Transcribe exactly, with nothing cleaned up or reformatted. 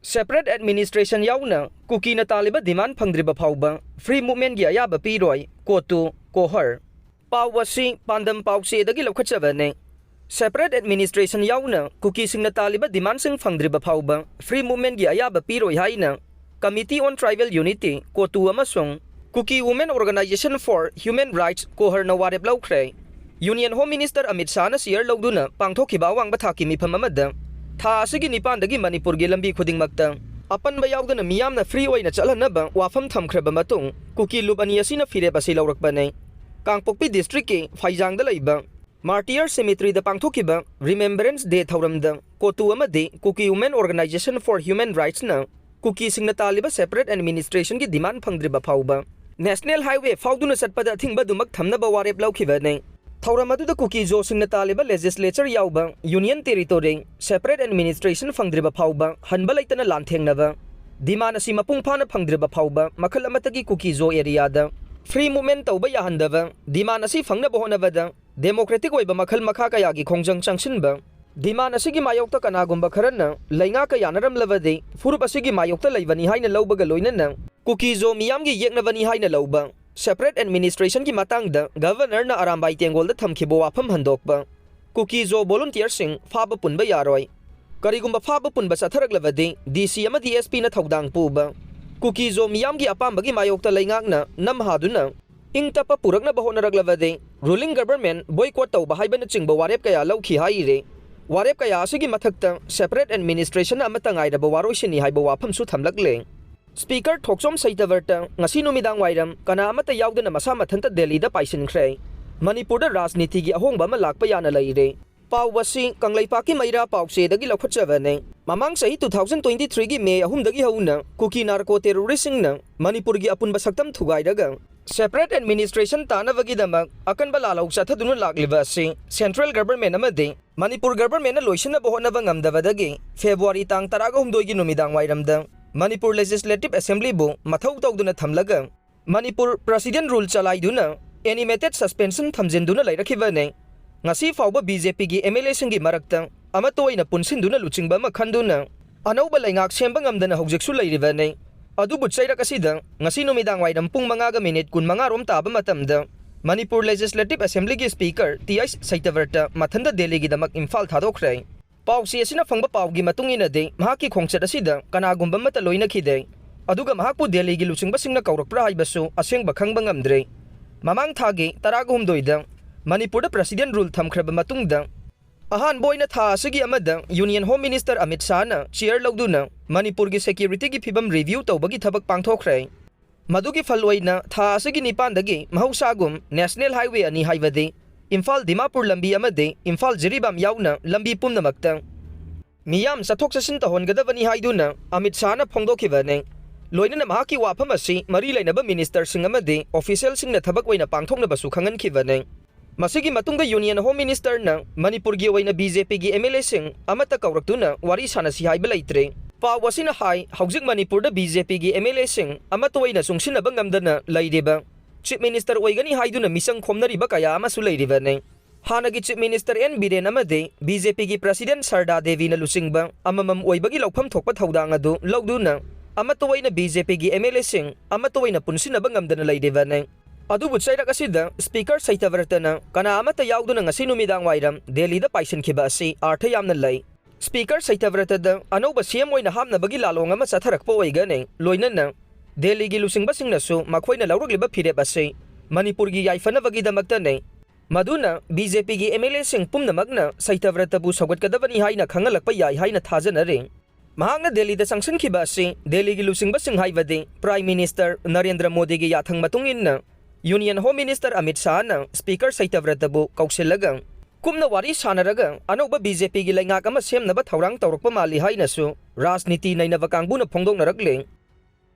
Separate administration ꯌꯥꯎꯅ ꯀꯨꯀꯤꯅ ꯇꯥꯜꯂꯤꯕ demand ꯐꯪꯗ꯭ꯔꯤꯕ ꯐꯥꯎꯕ free movementꯀꯤ ꯑꯌꯥꯕ ꯄꯤꯔꯣꯏ, ꯀꯣꯇꯨ, ꯀꯣꯍꯔ꯫ ꯄꯥꯎ ꯑꯁꯤ ꯄꯥꯟꯗꯝ ꯄꯥꯎꯆꯦꯗꯒꯤ ꯂꯧꯈꯠꯆꯕꯅꯤ꯫ Separate administration ꯌꯥꯎꯅ ꯀꯨꯀꯤꯁꯤꯡꯅ ꯇꯥꯜꯂꯤꯕ demandꯁꯤꯡ ꯐꯪꯗ꯭ꯔꯤꯕ ꯐꯥꯎꯕ free movementꯀꯤ ꯑꯌꯥꯕ ꯄꯤꯔꯣꯏ ꯍꯥꯏꯅ Committee on Tribal Unity, ꯀꯣꯇꯨ ꯑꯃꯁꯨꯡ Kuki Women Organization for Human Rights, ꯀꯣꯍꯔꯅ ꯋꯥꯔꯦꯞ ꯂꯧꯈ꯭ꯔꯦ꯫ Union Home Minister Amit ꯁꯥꯍꯅ chair ꯂꯧꯗꯨꯅ ꯄꯥꯡꯊꯣꯛꯈꯤꯕ ꯑꯋꯥꯡꯕ ꯊꯥꯛꯀꯤ ꯃꯤꯐꯝ ꯑꯃꯗ ꯊꯥ ꯑꯁꯤꯒꯤ ꯅꯤꯄꯥꯟꯗꯒꯤ ꯃꯅꯤꯄꯨꯔꯒꯤ ꯂꯝꯕꯤ ꯈꯨꯗꯤꯡꯃꯛꯇ ꯑꯄꯟꯕ ꯌꯥꯎꯗꯅ ꯃꯤꯌꯥꯝꯅ free ꯑꯣꯏꯅ ꯆꯠꯍꯟꯅꯕ ꯋꯥꯐꯝ ꯊꯝꯈ꯭ꯔꯕ ꯃꯇꯨꯡ ꯀꯨꯀꯤ ꯂꯨꯞ ꯑꯅꯤ ꯑꯁꯤꯅ ꯐꯤꯔꯦꯞ ꯑꯁꯤ ꯂꯧꯔꯛꯄꯅꯤ꯫ ꯀꯥꯡꯄꯣꯛꯄꯤ districtꯀꯤ ꯐꯩꯖꯥꯡꯗ ꯂꯩꯕ Martyr Cemeteryꯗ ꯄꯥꯡꯊꯣꯛꯈꯤꯕ Remembrance Day ꯊꯧꯔꯝꯗ ꯀꯣꯇꯨ ꯑꯃꯗꯤ Kuki Women Organization for Human Rightsꯅ ꯀꯨꯀꯤꯁꯤꯡꯅ ꯇꯥꯜꯂꯤꯕ separate administrationꯒꯤ demand ꯐꯪꯗ꯭ꯔꯤꯕ ꯐꯥꯎꯕ National Highway ꯐꯥꯎꯗꯨꯅ ꯆꯠꯄꯗ ꯑꯊꯤꯡꯕ ꯑꯗꯨꯃꯛ ꯊꯝꯅꯕ ꯋꯥꯔꯦꯞ ꯂꯧꯈꯤꯕꯅꯤ꯫ ꯊꯧꯔꯝ ꯑꯗꯨꯗ ꯀꯨꯀꯤ ꯖꯣꯁꯤꯡꯅ ꯇꯥꯜꯂꯤꯕ legislature ꯌꯥꯎꯕ Union Territory separate administration ꯐꯪꯗ꯭ꯔꯤꯕ ꯐꯥꯎꯕ ꯍꯟꯕ ꯂꯩꯇꯅ ꯂꯥꯟꯊꯦꯡꯅꯕ, demand ꯑꯁꯤ ꯃꯄꯨꯡ ꯐꯥꯅ ꯐꯪꯗ꯭ꯔꯤꯕ ꯐꯥꯎꯕ ꯃꯈꯜ ꯑꯃꯠꯇꯒꯤ ꯀꯨꯀꯤ ꯖꯣ areaꯗ free movement ꯇꯧꯕ ꯌꯥꯍꯟꯗꯕ, demand ꯑꯁꯤ ꯐꯪꯅꯕ ꯍꯣꯠꯅꯕꯗ democratic ꯑꯣꯏꯕ ꯃꯈꯜ ꯃꯈꯥ ꯀꯌꯥꯒꯤ ꯈꯣꯡꯖꯪ ꯆꯪꯁꯤꯟꯕ, demand ꯑꯁꯤꯒꯤ ꯃꯥꯌꯣꯛꯇ ꯀꯅꯥꯒꯨꯝꯕ ꯈꯔꯅ ꯂꯩꯉꯥꯛꯀ ꯌꯥꯅꯔꯝꯂꯕꯗꯤ ꯐꯨꯔꯨꯞ ꯑꯁꯤꯒꯤ ꯃꯥꯌꯣꯛꯇ ꯂꯩꯕꯅꯤ ꯍꯥꯏꯅ ꯂꯧꯕꯒ ꯂꯣꯏꯅꯅ ꯀꯨꯀꯤ ꯖꯣ ꯃꯤꯌꯥꯝꯒꯤ ꯌꯦꯛꯅꯕꯅꯤ ꯍꯥꯏꯅ ꯂꯧꯕ separate administrationꯒꯤ ꯃꯇꯥꯡꯗ governorꯅ ꯑꯔꯥꯝꯕꯥꯏ ꯇꯦꯡꯒꯣꯜꯗ ꯊꯝꯈꯤꯕ ꯋꯥꯐꯝ ꯍꯟꯗꯣꯛꯄ꯫ ꯀꯨꯀꯤ ꯖꯣ volunteerꯁꯤꯡ ꯐꯥꯕ ꯄꯨꯟꯕ ꯌꯥꯔꯣꯏ꯫ ꯀꯔꯤꯒꯨꯝꯕ ꯐꯥꯕ ꯄꯨꯟꯕ ꯆꯠꯊꯔꯛꯂꯕꯗꯤ DC ꯑꯃꯗꯤ SPꯅ ꯊꯧꯗꯥꯡ ꯄꯨꯕ꯫ ꯀꯨꯀꯤ ꯖꯣ ꯃꯤꯌꯥꯝꯒꯤ ꯑꯄꯥꯝꯕꯒꯤ ꯃꯥꯌꯣꯛꯇ ꯂꯩꯉꯥꯛꯅ ꯅꯝꯍꯥꯗꯨꯅ ꯏꯪ ꯇꯞꯄ ꯄꯨꯔꯛꯅꯕ ꯍꯣꯠꯅꯔꯛꯂꯕꯗꯤ ruling government boycott ꯇꯧꯕ ꯍꯥꯏꯕꯅꯆꯤꯡꯕ ꯋꯥꯔꯦꯞ ꯀꯌꯥ ꯂꯧꯈꯤ ꯍꯥꯏꯔꯤ꯫ ꯋꯥꯔꯦꯞ ꯀꯌꯥ ꯑꯁꯤꯒꯤ ꯃꯊꯛꯇ separate administration ꯑꯃꯠꯇ ꯉꯥꯏꯔꯕ ꯋꯥꯔꯣꯏꯁꯤꯟꯅꯤ ꯍꯥꯏꯕ ꯋꯥꯐꯝꯁꯨ ꯊꯝꯂꯛꯂꯦ꯫ Speaker ꯊꯣꯛꯆꯣꯝ ꯁꯩꯇꯕꯔꯇ ꯉꯁꯤ ꯅꯨꯃꯤꯗꯥꯡ ꯋꯥꯏꯔꯝ ꯀꯅꯥ ꯑꯃꯠꯇ ꯌꯥꯎꯗꯅ ꯃꯁꯥ ꯃꯊꯟꯇ ꯗꯦꯜꯂꯤꯗ ꯄꯥꯏꯁꯤꯟꯈ꯭ꯔꯦ꯫ ꯃꯅꯤꯄꯨꯔꯗ ꯔꯥꯖꯅꯤꯇꯤꯒꯤ ꯑꯍꯣꯡꯕ ꯑꯃ ꯂꯥꯛꯄ ꯌꯥꯅ ꯂꯩꯔꯦ꯫ ꯄꯥꯎ ꯑꯁꯤ ꯀꯪꯂꯩꯄꯥꯛꯀꯤ ꯃꯩꯔꯥ ꯄꯥꯎꯆꯦꯗꯒꯤ ꯂꯧꯈꯠꯆꯕꯅꯤ꯫ ꯃꯃꯥꯡ ꯆꯍꯤ two thousand twenty threeꯒꯤ May ꯑꯍꯨꯝꯗꯒꯤ ꯍꯧꯅ ꯀꯨꯀꯤ narco terroristꯁꯤꯡꯅ ꯃꯅꯤꯄꯨꯔꯒꯤ ꯑꯄꯨꯟꯕ ꯁꯛꯇꯝ ꯊꯨꯒꯥꯏꯔꯒ separate administration ꯇꯥꯅꯕꯒꯤꯗꯃꯛ ꯑꯀꯟꯕ ꯂꯥꯜꯍꯧ ꯆꯠꯊꯗꯨꯅ ꯂꯥꯛꯂꯤꯕ ꯑꯁꯤ central government ꯑꯃꯗꯤ ꯃꯅꯤꯄꯨꯔ governmentꯅ ꯂꯣꯏꯁꯤꯟꯅꯕ ꯍꯣꯠꯅꯕ ꯉꯝꯗꯕꯗꯒꯤ February ꯇꯥꯡ ꯇꯔꯥꯒ ꯍꯨꯝꯗꯣꯏꯒꯤ ꯅꯨꯃꯤꯗꯥꯡ ꯋꯥꯏꯔꯝꯗ ꯃꯅꯤꯄꯨꯔ legislative assemblyꯕꯨ ꯃꯊꯧ ꯇꯧꯗꯅ ꯊꯝꯂꯒ Manipur president rule ꯆꯂꯥꯏꯗꯨꯅ animated suspension ꯊꯝꯖꯤꯟꯗꯨꯅ ꯂꯩꯔꯛꯈꯤꯕꯅꯤ꯫ ꯉꯁꯤ ꯐꯥꯎꯕ BJPꯒꯤ MLAꯁꯤꯡꯒꯤ ꯃꯔꯛꯇ ꯑꯃꯠꯇ ꯑꯣꯏꯅ ꯄꯨꯟꯁꯤꯟꯗꯨꯅ ꯂꯨꯆꯤꯡꯕ ꯑꯃ ꯈꯟꯗꯨꯅ ꯑꯅꯧꯕ ꯂꯩꯉꯥꯛ ꯁꯦꯝꯕ ꯉꯝꯗꯅ ꯍꯧꯖꯤꯛꯁꯨ ꯂꯩꯔꯤꯕꯅꯤ꯫ ꯑꯗꯨꯕꯨ ꯆꯩꯔꯛ ꯑꯁꯤꯗ ꯉꯁꯤ ꯅꯨꯃꯤꯗꯥꯡ ꯋꯥꯏꯔꯝ ꯄꯨꯡ ꯃꯉꯥꯒ ꯃꯤꯅꯤꯠ ꯀꯨꯟꯃꯉꯥ ꯔꯣꯝ ꯇꯥꯕ ꯃꯇꯝꯗ ꯃꯅꯤꯄꯨꯔ Legislative Assemblyꯒꯤ Speaker ꯇꯤ ꯑꯩꯆ ꯁꯩꯇꯕ꯭ꯔꯇ ꯃꯊꯟꯇ ꯗꯦꯜꯂꯤꯒꯤꯗꯃꯛ ꯏꯝꯐꯥꯜ ꯊꯥꯗꯣꯛꯈ꯭ꯔꯦ꯫ ꯄꯥꯎꯆꯦ ꯑꯁꯤꯅ ꯐꯪꯕ ꯄꯥꯎꯒꯤ ꯃꯇꯨꯡ ꯏꯟꯅꯗꯤ ꯃꯍꯥꯛꯀꯤ ꯈꯣꯡꯆꯠ ꯑꯁꯤꯗ ꯀꯅꯥꯒꯨꯝꯕ ꯑꯃꯠꯇ ꯂꯣꯏꯅꯈꯤꯗꯦ꯫ ꯑꯗꯨꯒ ꯃꯍꯥꯛꯄꯨ ꯗꯦꯜꯂꯤꯒꯤ ꯂꯨꯆꯤꯡꯕꯁꯤꯡꯅ ꯀꯧꯔꯛꯄ꯭ꯔꯥ ꯍꯥꯏꯕꯁꯨ ꯑꯁꯦꯡꯕ ꯈꯪꯕ ꯉꯝꯗ꯭ꯔꯦ꯫ ꯃꯃꯥꯡ ꯊꯥꯒꯤ ꯇꯔꯥꯒ ꯍꯨꯝꯗꯣꯏꯗ ꯃꯅꯤꯄꯨꯔꯗ President Rule ꯊꯝꯈ꯭ꯔꯕ ꯃꯇꯨꯡꯗ ꯑꯍꯥꯟꯕ ꯑꯣꯏꯅ ꯊꯥ ꯑꯁꯤꯒꯤ ꯑꯃꯗ Union Home Minister Amit ꯁꯥꯍꯅ chair ꯂꯧꯗꯨꯅ ꯃꯅꯤꯄꯨꯔꯒꯤ securityꯒꯤ ꯐꯤꯕꯝ review ꯇꯧꯕꯒꯤ ꯊꯕꯛ ꯄꯥꯡꯊꯣꯛꯈ꯭ꯔꯦ꯫ ꯃꯗꯨꯒꯤ ꯐꯜ ꯑꯣꯏꯅ ꯊꯥ ꯑꯁꯤꯒꯤ ꯅꯤꯄꯥꯟꯗꯒꯤ ꯃꯍꯧꯁꯥꯒꯨꯝ National Highway ꯑꯅꯤ ꯍꯥꯏꯕꯗꯤ ꯏꯝꯐꯥꯜ ꯗꯤꯃꯥꯄꯨꯔ ꯂꯝꯕꯤ ꯑꯃꯗꯤ ꯏꯝꯐꯥꯜ ꯖꯤꯔꯤꯕꯥꯝ ꯌꯥꯎꯅ ꯂꯝꯕꯤ ꯄꯨꯝꯅꯃꯛꯇ ꯃꯤꯌꯥꯝ ꯆꯠꯊꯣꯛ ꯆꯠꯁꯤꯟ ꯇꯧꯍꯟꯒꯗꯕꯅꯤ ꯍꯥꯏꯗꯨꯅ ꯑꯃꯤꯠ ꯁꯥꯍꯅ ꯐꯣꯡꯗꯣꯛꯈꯤꯕꯅꯤ꯫ ꯂꯣꯏꯅꯅ ꯃꯍꯥꯛꯀꯤ ꯋꯥꯐꯝ ꯑꯁꯤ ꯃꯔꯤ ꯂꯩꯅꯕ ministerꯁꯤꯡ ꯑꯃꯗꯤ officialꯁꯤꯡꯅ ꯊꯕꯛ ꯑꯣꯏꯅ ꯄꯥꯡꯊꯣꯛꯅꯕꯁꯨ ꯈꯪꯍꯟꯈꯤꯕꯅꯤ꯫ ꯃꯁꯤꯒꯤ ꯃꯇꯨꯡꯗ Union Home Ministerꯅ ꯃꯅꯤꯄꯨꯔꯒꯤ ꯑꯣꯏꯅ BJPꯒꯤ MLAꯁꯤꯡ ꯑꯃꯠꯇ ꯀꯧꯔꯛꯇꯨꯅ ꯋꯥꯔꯤ ꯁꯥꯟꯅꯁꯤ ꯍꯥꯏꯕ ꯂꯩꯇ꯭ꯔꯦ꯫ ꯄꯥꯎ ꯑꯁꯤꯅ ꯍꯥꯏ, ꯍꯧꯖꯤꯛ ꯃꯅꯤꯄꯨꯔꯗ BJPꯒꯤ MLAꯁꯤꯡ ꯑꯃꯠꯇ ꯑꯣꯏꯅ ꯆꯨꯡꯁꯤꯟꯅꯕ ꯉꯝꯗꯅ ꯂꯩꯔꯤꯕ Chief Minister ꯑꯣꯏꯒꯅꯤ ꯍꯥꯏꯗꯨꯅ ꯃꯤꯆꯪ ꯈꯣꯝꯅꯔꯤꯕ ꯀꯌꯥ ꯑꯃꯁꯨ ꯂꯩꯔꯤꯕꯅꯤ꯫ ꯍꯥꯟꯅꯒꯤ Chief Minister ꯑꯦꯟ ꯕꯤꯔꯦꯟ ꯑꯃꯗꯤ BJPꯒꯤ President ꯁꯔꯗꯥ ꯗꯦꯕꯤꯅ ꯂꯨꯆꯤꯡꯕ ꯑꯃꯃꯝ ꯑꯣꯏꯕꯒꯤ ꯂꯧꯐꯝ ꯊꯣꯛꯄ ꯊꯧꯗꯥꯡ ꯑꯗꯨ ꯂꯧꯗꯨꯅ ꯑꯃꯠꯇ ꯑꯣꯏꯅ BJPꯒꯤ MLAꯁꯤꯡ ꯑꯃꯠꯇ ꯑꯣꯏꯅ ꯄꯨꯟꯁꯤꯟꯅꯕ ꯉꯝꯗꯅ ꯂꯩꯔꯤꯕꯅꯤ꯫ ꯑꯗꯨꯕꯨ ꯆꯩꯔꯛ ꯑꯁꯤꯗ Speaker ꯁꯩꯇꯕ꯭ꯔꯇꯅ ꯀꯅꯥ ꯑꯃꯠꯇ ꯌꯥꯎꯗꯨꯅ ꯉꯁꯤ ꯅꯨꯃꯤꯗꯥꯡ ꯋꯥꯏꯔꯝ ꯗꯦꯜꯂꯤꯗ ꯄꯥꯏꯁꯤꯟꯈꯤꯕ ꯑꯁꯤ ꯑꯥꯔꯊ ꯌꯥꯝꯅ ꯂꯩ꯫ Speaker ꯁꯩꯇꯕ꯭ꯔꯇꯗ ꯑꯅꯧꯕ CM ꯑꯣꯏꯅ ꯍꯥꯞꯅꯕꯒꯤ ꯂꯥꯂꯣꯡ ꯑꯃ ꯆꯠꯊꯔꯛꯄ ꯑꯣꯏꯒꯅꯤ, ꯂꯣꯏꯅꯅ ꯗꯦꯜꯂꯤꯒꯤ ꯂꯨꯆꯤꯡꯕꯁꯤꯡꯅꯁꯨ ꯃꯈꯣꯏꯅ ꯂꯧꯔꯛꯂꯤꯕ ꯐꯤꯔꯦꯞ ꯑꯁꯤ ꯃꯅꯤꯄꯨꯔꯒꯤ ꯌꯥꯏꯐꯅꯕꯒꯤꯗꯃꯛꯇꯅꯤ꯫ ꯃꯗꯨꯅ BJPꯒꯤ MLAꯁꯤꯡ ꯄꯨꯝꯅꯃꯛꯅ ꯁꯩꯇꯕ꯭ꯔꯇꯕꯨ ꯁꯧꯒꯠꯀꯗꯕꯅꯤ ꯍꯥꯏꯅ ꯈꯪꯍꯜꯂꯛꯄ ꯌꯥꯏ ꯍꯥꯏꯅ ꯊꯥꯖꯅꯔꯤ꯫ ꯃꯍꯥꯛꯅ ꯗꯦꯜꯂꯤꯗ ꯆꯪꯁꯤꯟꯈꯤꯕ ꯑꯁꯤ ꯗꯦꯜꯂꯤꯒꯤ ꯂꯨꯆꯤꯡꯕꯁꯤꯡ ꯍꯥꯏꯕꯗꯤ Prime Minister ꯅꯔꯦꯟꯗ꯭ꯔ ꯃꯣꯗꯤꯒꯤ ꯌꯥꯊꯪ ꯃꯇꯨꯡ ꯏꯟꯅ Union Home Minister Amit ꯁꯥꯍꯅ Speaker ꯁꯩꯇꯕ꯭ꯔꯇꯕꯨ ꯀꯧꯁꯤꯜꯂꯒ ꯀꯨꯞꯅ ꯋꯥꯔꯤ ꯁꯥꯟꯅꯔꯒ ꯑꯅꯧꯕ BJPꯒꯤ ꯂꯩꯉꯥꯛ ꯑꯃ ꯁꯦꯝꯅꯕ ꯊꯧꯔꯥꯡ ꯇꯧꯔꯛꯄ ꯃꯥꯜꯂꯤ ꯍꯥꯏꯅꯁꯨ ꯔꯥꯖꯅꯤꯇꯤ ꯅꯩꯅꯕ ꯀꯥꯡꯕꯨꯅ ꯐꯣꯡꯗꯣꯛꯅꯔꯛꯂꯤ꯫